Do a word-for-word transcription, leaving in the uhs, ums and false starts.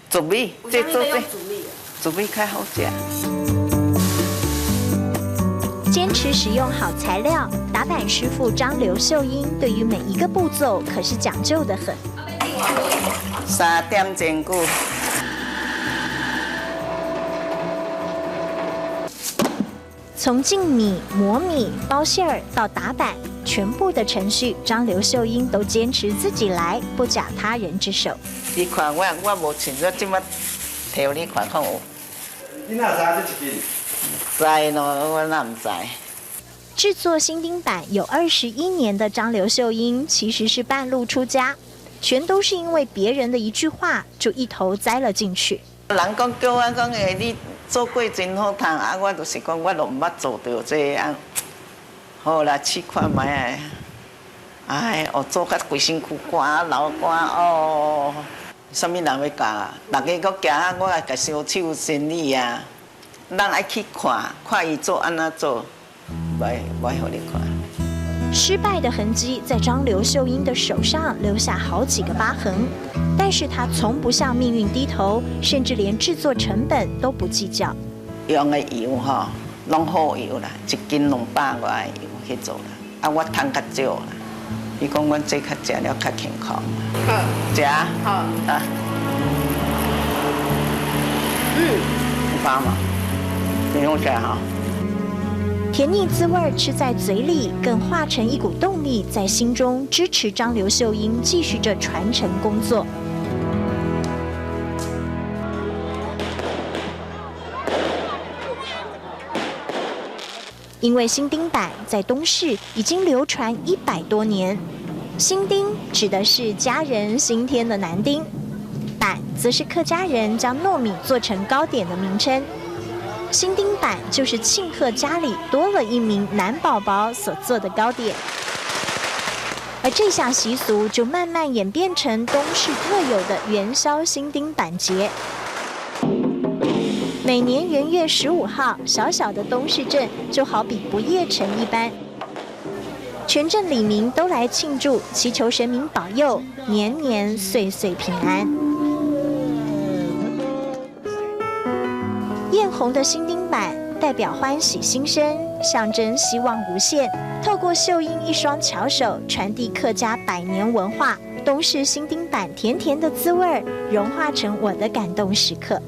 竹米，這做這，竹米較好食。堅持使用好材料，打板師傅張劉秀英對於每一個步驟可是講究得很。三點鐘久。 從浸米、磨米、包餡兒到打板，全部的程序，張劉秀英都堅持自己來，不假他人之手。你看我，我無穿，我這馬頭你看看有。你哪知這一斤？知咯，我哪毋知？製作新丁粄有二十一年的張劉秀英其實是半路出家，全都是因為別人的一句話就一頭栽了進去。 人講叫我講，欸，你做粿真好聽，啊，我就是講我都毋捌做著這樣。好啦，試看覓啊。唉，哦，做甲規身軀汗，流汗哦。啥物人欲教啊？逐家閣行啊，我也共銷售生理啊。人愛去看，看伊做按怎做。 無，無愛予你看。失敗的痕跡在張劉秀英的手上留下好幾個疤痕，但是她從不向命運低頭，甚至連製作成本都不計較。用个油吼，攏好油啦，一斤兩百外个油去做啦。啊，我趁較少啦。 伊講阮這較食了較健康。好。食啊？好。啊。嗯。有飽無？你用起來哈。甜膩滋味兒吃在嘴裡，更化成一股動力，在心中支持張劉秀英繼續這傳承工作。 因為新丁粄在東勢已經流傳一百多年。新丁指的是家人新添的男丁，粄則是客家人將糯米做成糕點的名稱。新丁粄就是慶賀家裡多了一名男寶寶所做的糕點。而這項習俗就慢慢演變成東勢特有的元宵新丁粄節。 每年元月十五號，小小的東勢鎮就好比不夜城一般，全鎮里民都來慶祝，祈求神明保佑，年年歲歲平安。豔紅的新丁粄代表歡喜新生，象徵希望無限。透過秀英一雙巧手，傳遞客家百年文化，東勢新丁粄甜甜的滋味兒，融化成我的感動時刻。